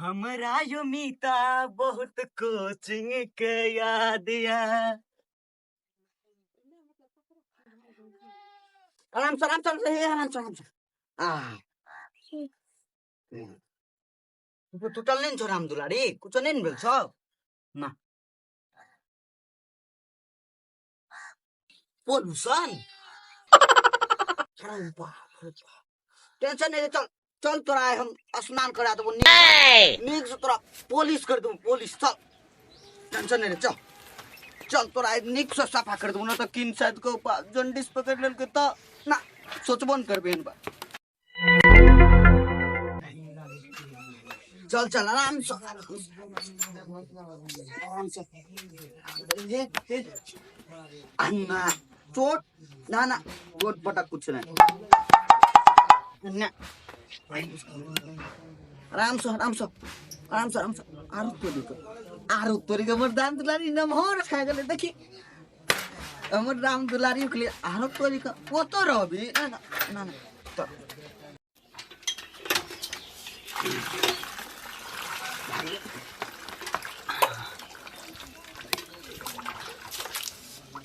हमरा यो मीता बहुत कोचिंग के याद या। आराम से आराम से आराम से आराम से। आ टूटल नहीं छो राम दुलारी, कुछ नहीं भेल छौ ना। पोल्यूशन टेंशन नहीं, चल चल तोरा हम स्नान करा देबो, नीक से तोरा पॉलिश कर देबो, पॉलिश। चल टेंशन नहीं, चल चल तोरा नीक से सफा कर देबो, ना तो किन शायद को जॉन्डिस पकड़ लेलकै त ना सोचबो न करबे एहन बात। चल चल आराम से आराम से। अन्ना चोट ना ना चोट पटक कुछ नहीं ना, आराम से आराम से आराम से आराम से। आरो तोरी के आरो तोरी के हमर राम दुलारी नमहर खा गेलै, देखी हमर राम दुलारी के लिए आरो तोरी के ओतो रहबी ना ना ना ना। तो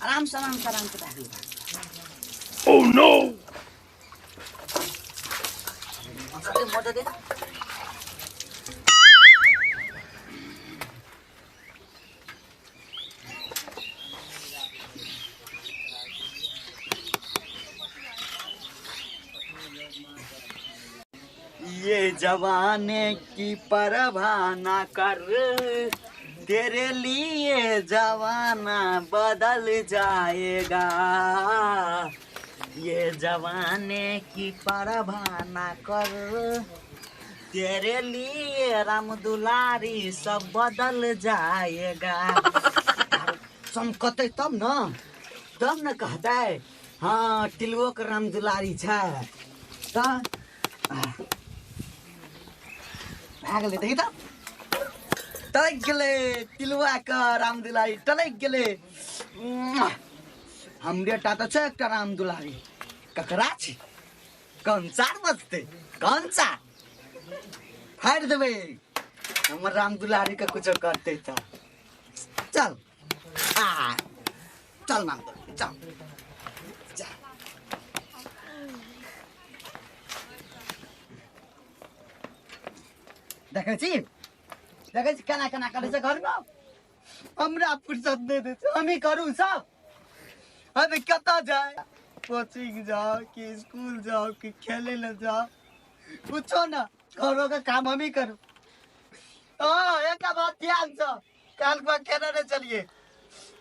आराम से आराम से आराम से भागू। Oh no! मजा दे। ये जवाने की परवाह ना कर, तेरे लिए जवाना बदल जाएगा। ये जवाने की परवाह ना कर, तेरे लिए राम दुलारी सब बदल जाएगा। चमकते तब न, तब न कहते हाँ टिलुओ के राम दुलारी छै। त भए गेलै, देखी त टलकि गेलै तिलुआ के राम दुलारी, टलकि गेलै। हमरे टा तऽ छै एकटा राम दुलारी, ककरा छी कंसार बजतै, कंसार फाड़ि देबै हमर राम दुलारी के, कुछो करतै तऽ। चल आ चल राम दुलारी चल चल। देखै छी देखै छी केना केना करै छै घरमे, हमरा फुर्सत नहि दै छै, हमही करू सब। हम कतऽ जाय, कोचिंग जाओ कि स्कूल जाओ कि खेले लए जाओ, कुछो ना, घरो के काम हमही करू। हाँ एक बात ध्यान से, काल के केना नहीं चलिए,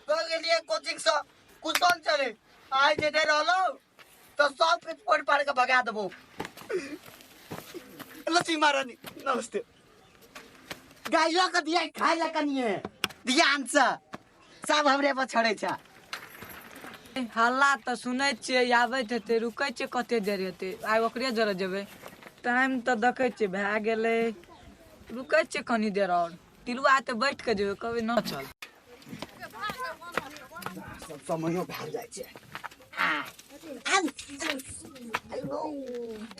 कल गेलिए कोचिंग से कुछो नहीं चले, आइ जे नहि रहलो तो सब कुछ फोड़ पाड़ के भगा देबो। लक्ष्मी महारानी नमस्ते। गाइयो के दिया खाय ला कनिए ध्यान से, सब हमरे पर छड़े छै। हल्ला तऽ सुनै छियै आबैत हेतै, रुकै छियै कते देर हेतै, आइ ओकरे जरे जेबै। टाइम तऽ देखै छियै भए गेलै, रुकै छियै कनी देर आओर, तिलुआ तऽ बैठ के जेबै, कहबै न चल। सब समयो भए जाइ छै।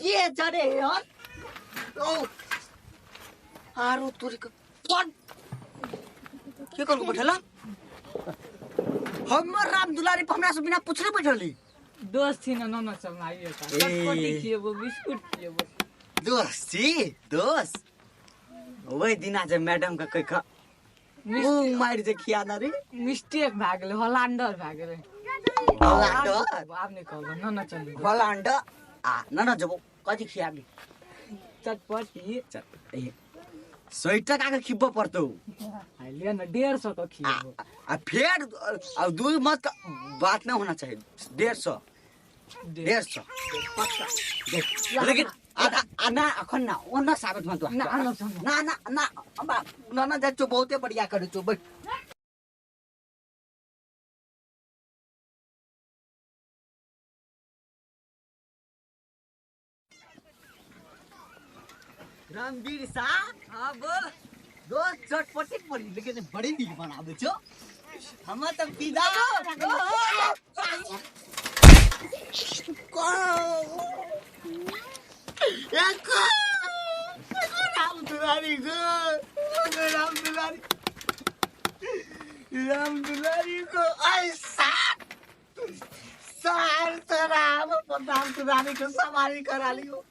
के चढ़े यार? ओ आरो तोरी के कोन के करको बैठल? हमर राम दुलारी पर हमरा से बिना पूछले बैठली। दोस्त छी ना, ना चल ना आइए ता। चटपटी खिएबो, बिस्कुट खिएबो। दोस्त छी दोस्त, ओहि दिना जे मैडम के कहि के मुंह मारि जे खिया ना रे, मिस्टेक भए गेलै, होलांडर भए गेलै। होलांडर आब नहि कहबो, ना ना चल होलांडर आ ना ना जबो कथी खियाबी? चटपटी। 100 टका के खिब्बो पड़तौ। ले ना 150 के खिएबो। आ फेर आ दू मत बात ना होना चाहिए। 150 150 पक्का। लेकिन आधा आ ना अखन ना ओना साबित मत ना ना ना ना ना ना ना जाइ छौ, बहुते बढ़िया करै छौ। बैठ रणवीर साहब। हाँ बोल दोस्त, चटपटी पड़ी लेकिन बड़ी नीक बनाबै छौ। हमर तऽ पिज्जा राम दुलारी गो। सार तोरा हम अपन राम दुलारी के सवारी करा लियो।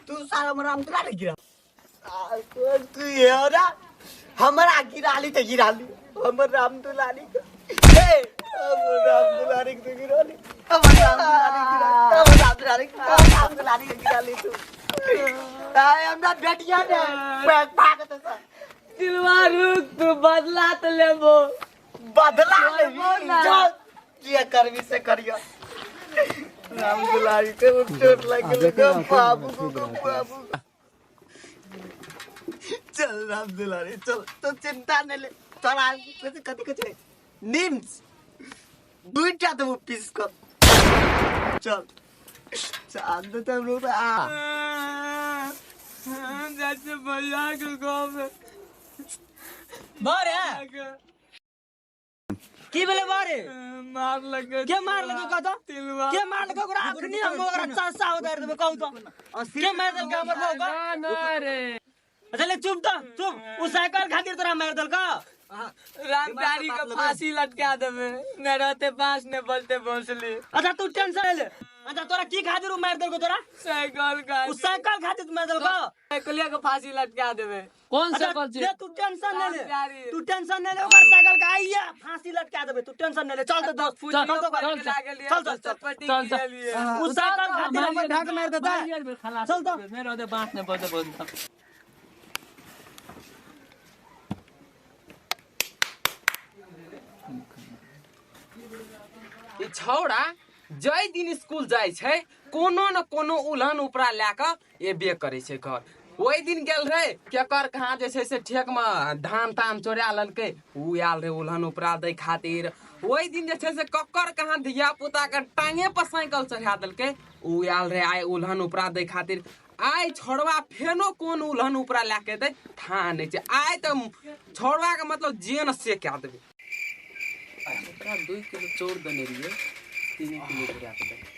तू सारा हमर राम दुलारी गिरा। सार तोर तू ये ना हमरा गिरा ली त गिरा ली हमर राम दुलारी के। ए हमर राम दुलारी के गिरा ली, हमर राम दुलारी गिरा, हमर राम दुलारी, हमर राम दुलारी के गिरा ली तू। आय हमरा बेटिया ने पैक भागत सर। दिलवा रुक, तू बदला त लेबो। बदला लेबो ना। जा जे करबी से करियो। राम दुलारी के चोट लग गेल बाबू को, बाबू। चल राम दुलारी चल, तो चिंता नहीं ले। तोरा कथी कथी कथी निम्स दुईटा देबो पीस कर। चल चांद त रो आ जैसे भैया के गाँव बारे की भेलै बारे? मार लगे। के मार लगे कहतो? के मार लगे ओकरा? अखनी हम ओकरा चासा उतारि देबै कहू तो। के मार देलकै हमर बहू के? ना रे। अच्छा ले चुप त चुप। उ साइकिल खातिर तोरा मार देलको? राम प्यारी के फांसी लटका देबे, न रहते बांस ने बजते भोसली। अच्छा तू टेंशन ले। अच्छा तोरा की खातिर उ मार देलको तोरा? साइकिल खातिर। उ साइकिल खातिर मार देलको? साइकिलिया के फांसी लटका देबे। कौन अच्छा, साइकिल छै? ले तू टेंशन नहीं ले, प्यारी। तू टेंशन नहीं ले, ओकर साइकिल के आइया फांसी लटका देबे, तू टेंशन नहीं ले। चल तो दोस्त, चल चल तो चल चल चल चल। चल, चल। उ साइकिल खातिर हमर ढाक मार देता। चल तो। मेरो दे बांस ने बजते भोसली। ई छौड़ा जै दिन स्कूल जाइ छै कोनो न कोनो उलहन उपरा लए कऽ एबे करै छै घर। ओहि दिन गेल रहे केकर कहाँ जे छै से ठेक में धान तान चोरा लेलकै, उ आयल रहे उलहन उपरा दै खातिर। ओहि दिन जे छै से ककर कहाँ धिया पुता के टांगे पर साइकिल चढ़ा देलकै, उ आयल रहे आइ उलहन उपरा दै खातिर। आइ छोड़वा फेनो कोन उलहन उपरा लए के एतै थाह नहि छै। आइ तऽ छोड़वा के मतलब जे न से कए देबै। ओकरा 2 किलो चौर देने रहियै, 3 किलो घुरा के देबै।